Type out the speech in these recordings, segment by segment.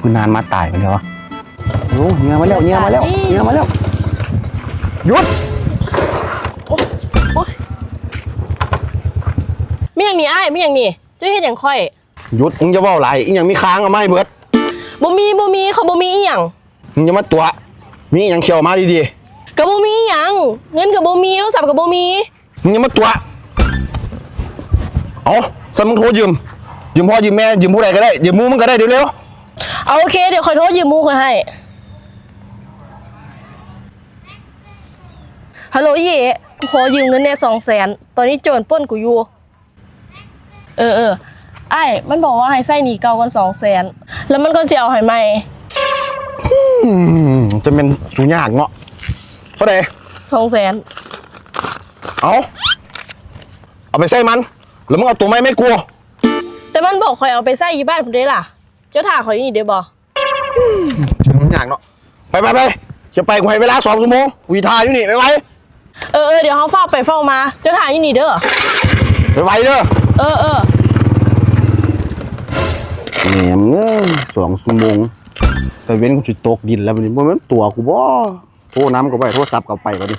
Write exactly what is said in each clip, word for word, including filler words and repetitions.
คือนานมาตายไปแล้ววะ โอ้ เมียมาแล้ว เมียมาแล้ว เมียมาแล้ว หยุด มีหยังนี่อ้าย มีหยังนี่ เจ้าเฮ็ดหยังข่อย หยุด มึงจะเว้าหลาย อีหยังมีค้างเอามาให้เบิด บ่มี บ่มี เขาบ่มีอีหยัง มึงจะมาตั๋ว มีอีหยังเขียวมาดี ก็บ่มีอีหยัง เงินก็บ่มี โทรศัพท์ก็บ่มี ๆ มึงจะมาตั๋ว เอา ซั่นมึงโทรยืม ยืมพ่อยืมแม่ ยืมผู้ใดก็ได้ ยืมหมู่มึงก็ได้เร็ว เอาโอเค เดี๋ยวข่อยโทรยืมหมู่ข่อยให้ ฮัลโหลเย่ กูขอยืมเงินแหน่สองแสน ตอนนี้โจรปล้นกูอยู่ เออเออ อ้าย มันบอกว่าให้ใช้หนี้เก่าก่อนสองแสน แล้วมันก็สิเอาให้ใหม่ ๆ อืม จะเป็นสูยากเนาะ เท่าใด สองแสน เอา เอาไปใช้มัน แล้วมึงเอาตั๋วใหม่มาให้กู แต่มันบอกข่อยเอาไปใช้อยู่บ้านพุ้นเด้ล่ะ เจ้าถ่าข่อยอยู่นี่เด้บ่ มันยากเนาะ ไปไปไป จะไป กูให้เวลาสองชั่วโมง กูสิถ่าอยู่นี่ ไปไป เออเออ เดี๋ยวเฮาฟ้าวไปฟ้าวมา เจ้าถ่าอยู่นี่เด้อ ไปไปเด้อ เออเออ แหมเอ้ย สองชั่วโมง แต่เว้นกูสิตกดินแล้วบัดนี้ บ่แม่นตั๋วกูบ่ โทรนำก็บ่ได้ โทรศัพท์ก็ไปบัดนี้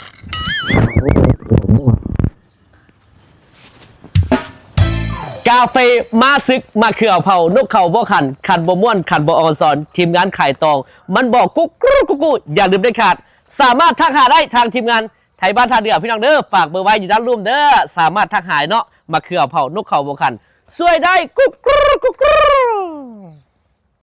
กาเฟมาศึก มาเคือเผานกเขาบ่ขัน ขันบ่ม่วน ขันบ่ออนซอน ทีมงานขายตอง มันบอกกุ๊กกรูกุ๊กกู อย่าลืมเด็ดขาด สามารถทักหาได้ทางทีมงานไทยบ้านท่าเรือ พี่น้องเด้อ ฝากเบอร์ไว้อยู่ด้านลุ่มเด้อ สามารถทักหาเนาะ มาเคือเผานกเขาบ่ขัน ช่วยได้กุ๊กกรูกุ๊กกรู